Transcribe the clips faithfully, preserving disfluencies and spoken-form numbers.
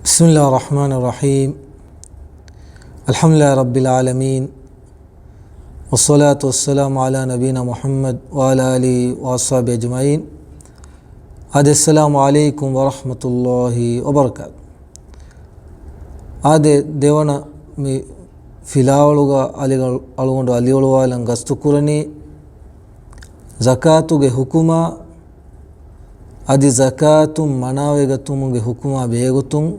بسم الله الرحمن الرحيم. الحمد لله رب العالمين. والصلاة والسلام على نبينا محمد وعلى آله وأصحابه أجمعين. އާދެ، السلام عليكم ورحمة الله وبركاته. އާދެ، ދެވަނަ މި ފިލާވަޅުގަ އަލިގަ-، އަޅުގަނޑު އަލިއޮޅުވާލަން ގަސްތުކުރަނީ ޒަކާތުގެ ޙުކުމާ، އަދި ޒަކާތުން މަނާވެގަތުމުގެ ޙުކުމާ ބެހޭގޮތުން،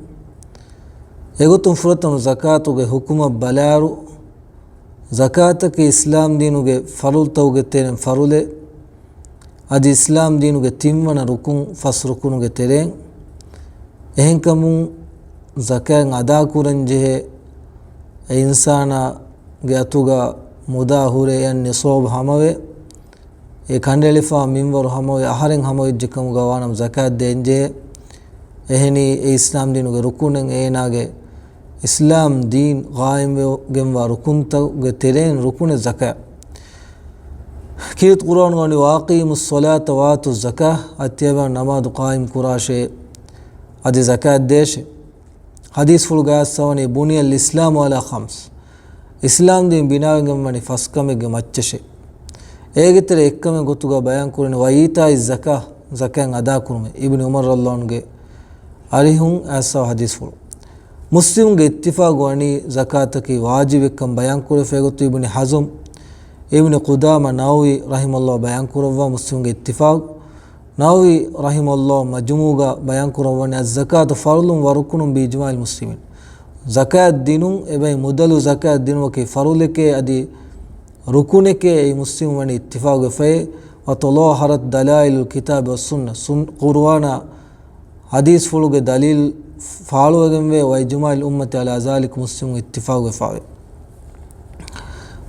އެގޮތުން ފުރަތަމަ ޒަކާތުގެ ޙުކުމަށް ބަލާއިރު، ޒަކާތަކީ އިސްލާމްދީނުގެ ފަރުޟުތަކުގެ ތެރެއިން ފަރުޟެއް، އަދި އިސްލާމްދީނުގެ ތިންވަނަ ރުކުން، ފަސް ރުކުނުގެ ތެރެއިން. އެހެންކަމުން ޒަކާތް އަދާކުރަންޖެހޭ އެ އިންސާނާގެ އަތުގަ މުދާ ހުރެ އެ ނިޞާބު ހަމަވެ، އެ ކަނޑައެޅިފާ މިންވަރު ހަމަވެ، އަހަރެން ހަމަވެއްޖެ ކަމުގަ ވާނަމަ ޒަކާތް ދޭންޖެހޭ. އެހެނީ އެ އިސްލާމްދީނުގެ ރުކުނެއް، އޭނާގެ އިސްލާމް ދީން ޤާއިމްވެގެންވާ ރުކުންތަކުގެ ތެރެއިން ރުކުނެއް ޒަކާތް. ކީރިތި ޤުރްއާނުގަ ވަނީ، "وَأَقِيمُوا الصَّلَاةَ وَآتُوا الزَّكَاةَ" އަދި ތިޔަބައިން ނަމާދު ޤާއިމް ކުރާށޭ، އަދި ޒަކާތް ދޭށޭ. ޙަދީޘްފުޅުގައި އައްސަވަނީ، "بُنِيَ الْإِسْلَامُ عَلَى خَمْسٍ" އިސްލާމް ދީން ބިނާވެގެން ވަނީ ފަސް ކަމެއްގެ މައްޗަށޭ. އޭގެ ތެރެ އެއްކަމެއް ގޮތުގަ ބަޔާން ކުރަނީ، "وَإِيتَاءِ الزَّكَاةِ" ޒަކާތް އަދާކުރުމޭ. އިބްނު ޢުމަރު ރަޟިޔަﷲ ޢަންހުގެ އަރިހުން އައްސަވާ ޙަދީޘްފުޅު. މުސްލިމުންގެ އިއްތިފާޤު ވަނީ ޒަކާތަކީ ވާޖިބެއްކަން ބަޔާން ކުރެފަ އެގޮތުން އިބްނު ޙަޒުމް، އިބްނު ޤުދާމާ، ނަވަވީ ރަޙިމަހުﷲ ބަޔާން ކުރައްވާ މުސްލިމުންގެ އިއްތިފާޤު. ނަވަވީ ރަޙިމަހުﷲ މަޖުމޫޢުގަ ބަޔާން ކުރައްވަނީ، "الزَّكَاةُ فَرْضٌ وَرُكْنٌ بِإِجْمَاعِ الْمُسْلِمِينَ" ޒަކާތް ދިނުން، އެބައި މުދަލު ޒަކާތް ދިނުމަކީ ފަރުޟެކޭ އަދި ރުކުނެކޭ، އެއީ މުސްލިމުން ވަނީ އިއްތިފާޤުވެފައޭ. "وَتَظَاهَرَتْ دَلَائِلُ الْكِتَابِ وَالسُّنَّةِ" ސުން-، ޤުރުއާނާ ޙަދީޘްފުޅުގެ ދަލީލް ފާޅުވެގެންވޭ، "وَإِجْمَاعِ الْأُمَّةِ عَلَى ذَلِكَ" މުސްލިމުން އިއްތިފާޤުވެފައިވޭ.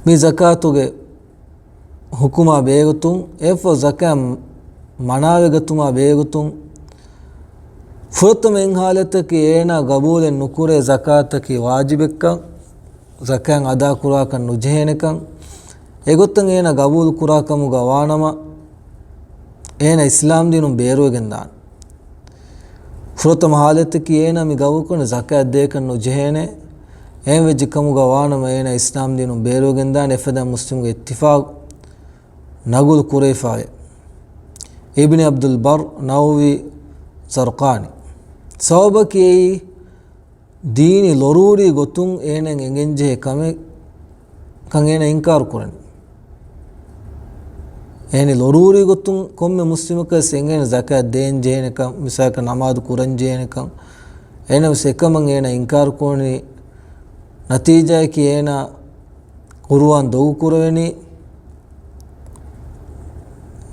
މި ޒަކާތުގެ ޙުކުމާ ބެހޭގޮތުން، އެއަށްފަހު ޒަކާތް މަނާވެގަތުމާ ބެހޭގޮތުން، ފުރަތަމަ އެއް ޙާލަތަކީ އޭނާ ގަބޫލެއް ނުކުރޭ ޒަކާތަކީ ވާޖިބެއްކަން، ޒަކާތް އަދާކުރާކަށް ނުޖެހޭނެކަން. އެގޮތަށް އޭނާ ގަބޫލު ކުރާ ކަމުގަ ވާނަމަ، އޭނާ އިސްލާމްދީނުން ބޭރުވެގެންދާނެ. ފުރަތަމަ ޙާލަތަކީ އޭނާ މި ގަބޫލުކުރަނީ ޒަކާތް ދޭކަށް ނުޖެހޭނެ. އެހެންވެއްޖެ ކަމުގަ ވާނަމަ އޭނާ އިސްލާމްދީނުން ބޭރުވެގެންދާނެ. އެފަދައިން މުސްލިމުންގެ އިއްތިފާޤު ނަގުލު ކުރެވިފައިވޭ. އިބްނި ޢަބްދުލް ބައްރު، ނަވަވީ، ޒަރްޤާނީ. ސަބަބަކީ އެއީ ދީނީ ޟަރޫރީ ގޮތުން އޭނައަށް އެނގެންޖެހޭ ކަމެއް ކަން އޭނަ އިންކާރު ކުރަނީ. އޭނަ ޟަރޫރީ ގޮތުން ކޮންމެ މުސްލިމަކަށް ވެސް އެނގޭނެ ޒަކާތް ދޭން ޖެހޭނެކަން، މިސާލަކަށް ނަމާދު ކުރަން ޖެހޭނެކަން. އޭނަ ވެސް އެކަމަށް އޭނަ އިންކާރު ކުރަނީ. ނަތީޖާއަކީ އޭނަ ޤުރުއާން ދޮގު ކުރެވެނީ،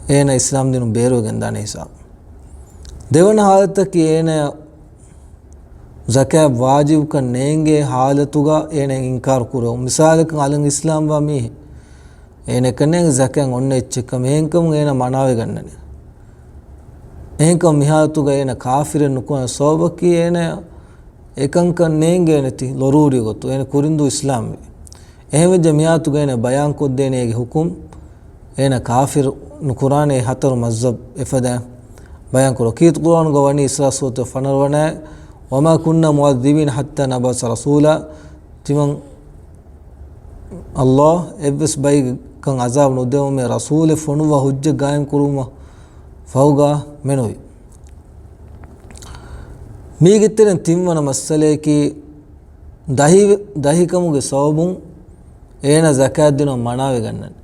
އޭނަ އިސްލާމްދީނުން ބޭރުވެގެންދާނެ ހިސާބު. ދެވަނަ ޙާލަތަކީ އޭނަ ޒަކާތް ވާޖިބުކަން ނޭނގޭ ޙާލަތުގަ އޭނަ އިންކާރު ކުރެވުން. މިސާލަކަށް އަލަށް އިސްލާމްވާ މީހެއް، އޭނަ އެކަން ނޭނގެ ޒަކާތް އޮންނަ އެއްޗެއްކަމަށް، އެހެންކަމުން އޭނަ މަނާވެގަންނަނީ. އެހެންކަމުން މި ޙާލަތުގަ އޭނަ ކާފިރެއް ނުކުރާނެ. ސަބަބަކީ އޭނަ އެކަންކަން ނޭނގޭނެތީ ޟަރޫރީ ގޮތުން. އޭނަ ކުރިންދޫ އިސްލާމްވި. އެހެންވެއްޖެ މި ޙާލަތުގަ އޭނަ ބަޔާންކޮށްދޭނެ އޭގެ ޙުކުމް، އޭނަ ކާފިރު ނުކުރާނެ އެ ހަތަރު މަޒްހަބް އެފަދައިން ބަޔާންކުރައްވާ. ކީރިތި ޤުރުއާނުގަ ވަނީ އިސްރާ ސޫރަތުގެ ފަނަރަ ވަނަ އާޔަތް، "وَمَا كُنَّا مُعَذِّبِينَ حَتَّىٰ نَبْعَثَ رَسُولًا" ތިމަން ﷲ އެއްވެސް ބައެއްކަން ޢަޒާބު ނުދެވުމޭ ރަސޫލެއް ފޮނުއްވާ ހުއްޖަ ގާއިމް ކުރުމަށް ފަހުގަ މެނުވީ. މީގެ ތެރެއިން ތިންވަނަ މައްސަލައަކީ ދަހި، ދަހިކަމުގެ ސަބަބުން އޭނަ ޒަކާތް ދިނުމަށް މަނާވެގަންނަން.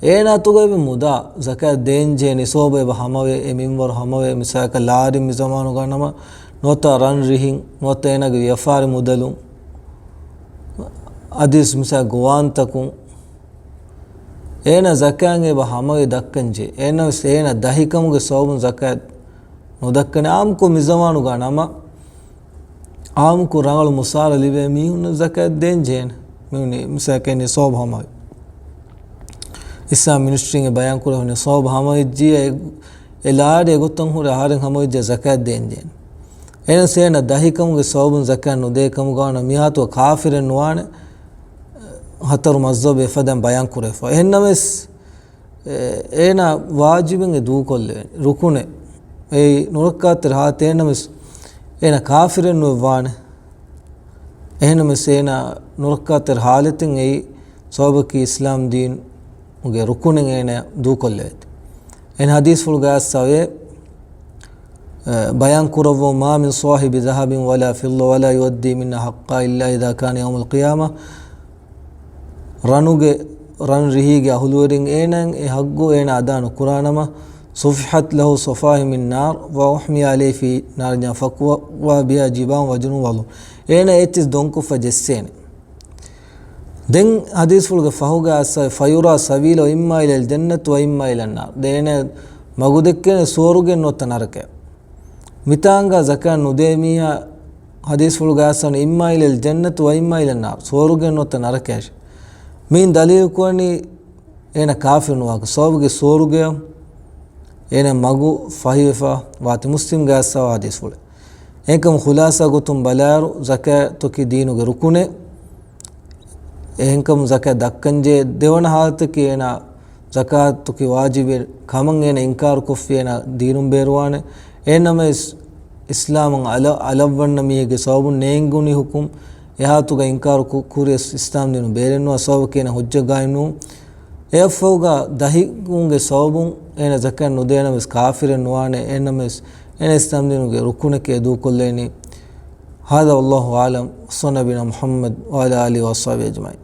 އޭނާ އަތުގަ އެބަ މުދާ ޒަކާތް ދޭންޖެހޭ ނިޞާބު އެބަ ހަމަވޭ، އެ މިންވަރު ހަމަވޭ، މިސާލަކަށް ލާރި މި ޒަމާނުގަ ނަމަ ނުވަތަ ރަން ރިހިން، ނުވަތަ އޭނާގެ ވިޔަފާރި މުދަލުން، އަދިވެސް މިސާ ގޮވާންތަކުން އޭނާ ޒަކާތް އެބަ ހަމަވެ ދައްކަންޖެހޭ. އޭނަ ވެސް އޭނާ ދަހިކަމުގެ ސަބަބުން ޒަކާތް ނުދައްކަނީ. އާއްމުކޮށް މި ޒަމާނުގަ ނަމަ، އާއްމުކޮށް ރަނގަޅު މުސާރަ ލިބޭ މީހުން ޒަކާތް ދޭން ޖެހޭނެ. މި ނި-، މިސާލަކަށް ނިޞާބު ހަމަވެ. އިސްލާމް މިނިސްޓްރީން އެ ބަޔާން ކުރެވުނީ ނިޞާބު ހަމަވެއްޖިއްޔާ އެ، އެ ލާރި އެގޮތަށް ހުރެ އަހަރެން ހަމަވެއްޖެ ޒަކާތް ދޭން ޖެހޭނެ. އެހެނަސް އޭނަ ދަހިކަމުގެ ސަބަބުން ޒަކާތް ނުދޭ ކަމުގަ ވާނަމަ މި ޙާލަތުގަ ކާފިރެއް ނުވާނެ. ހަތަރު މަޒްހަބު އެފަދައިން ބަޔާން ކުރެވިފަ. އެހެންނަމަވެސް، އެ، އޭނާ ވާޖިބެއް އެ ދޫކޮށްލެވޭނެ. ރުކުނެއް އެއީ ނުރައްކާތެރި ޙާލަތެއް. އެހެންނަމަވެސް، އޭނަ ކާފިރެއް ނުވެވާނެ. އެހެންނަމަވެސް އޭނަ ނުރައްކާތެރި ޙާލަތެއް އެއީ ސަބަބަކީ އިސްލާމް ދީނުގެ ރުކުނެއް އޭނަ ދޫކޮށްލެވޭތީ. އެހެން ޙަދީޘްފުޅުގައި އައިސްފަވޭ، އަ، ބަޔާން ކުރައްވަމުން، ما من صاحب ذهب ولا فضة ولا يؤدي منها حقها إلا إذا كان يوم القيامة. ރަނުގެ، ރަން ރިހީގެ އަހުލުވެރިން އޭނައަށް އެ ޙައްޤު އޭނަ އަދާ ނުކުރާނަމަ، صفحت له صفائح من نار وأحمي عليه في نار جهنم فيكوى بها جباهه وجنوبه وظهوره. އޭނަ އެއްޗިސް ދޮންކޮށްފަ ޖެއްސޭނެ. ދެން ޙަދީޘްފުޅުގެ ފަހުގަ އައިސްފަ، فيرى سبيله إما إلى الجنة وإما إلى النار. ދެން އޭނަ މަގުދެއްކޭނެ ސުވަރުގެ ނުވަތަ ނަރަކަޔަށް. މިތާނގަ ޒަކާތް ނުދޭ މީހާ ޙަދީޘްފުޅުގައި އައިސްފަ، إما إلى الجنة وإما إلى النار. ސުވަރުގެ ނުވަތަ ނަރަކަޔަށް. މިއިން ދަލީލު ކުރަނީ އޭނަ ކާފިރު ނުވާކަށް. ސަބަބުގެ ސުވަރުގެ އޭނަ މަގު ފަހިވެފަ ވާތީ. މުސްލިމްގައި އައިސްފަ ޙަދީޘްފުޅެއް. އެހެންކަމުން ޚުލާޞާ ގޮތުން ބަލާއިރު، ޒަކާތަކީ ދީނުގެ ރުކުނެއް. އެހެންކަމުން ޒަކާތް ދައްކަންޖެހޭ. ދެވަނަ ޙާލަތަކީ އޭނަ ޒަކާތަކީ ވާޖިބެއް ކަމަށް އޭނަ އިންކާރުކޮށްފި އޭނަ ދީނުން ބޭރުވާނެ. އެހެންނަމަވެސް، އިސްލާމަށް އަލަ-، އަލައްވަންނަ މީހެއްގެ ސަބަބުން ނޭނގުނި ޙުކުމް އެހާތުގަ އިންކާރު ކު-، ކުރިޔަސް އިސްލާމް ދީނު ބޭރެއް ނުވާ ސަބަބަކީ އޭނަ ޙުއްޖަ ގާއިމް ނޫން. އެއަށްފަހުގަ ދަހިކުންގެ ސަބަބުން އޭނަ ޒަކާތް ނުދޭނަމަވެސް ކާފިރެއް ނުވާނެ. އެހެންނަމަވެސް އޭނަ އިސްލާމް ދީނުގެ ރުކުނެކޭ ދޫކޮށްލޭނީ. هذا والله أعلم، وصلى نبينا محمد وعلى آله وصحبه أجمعين.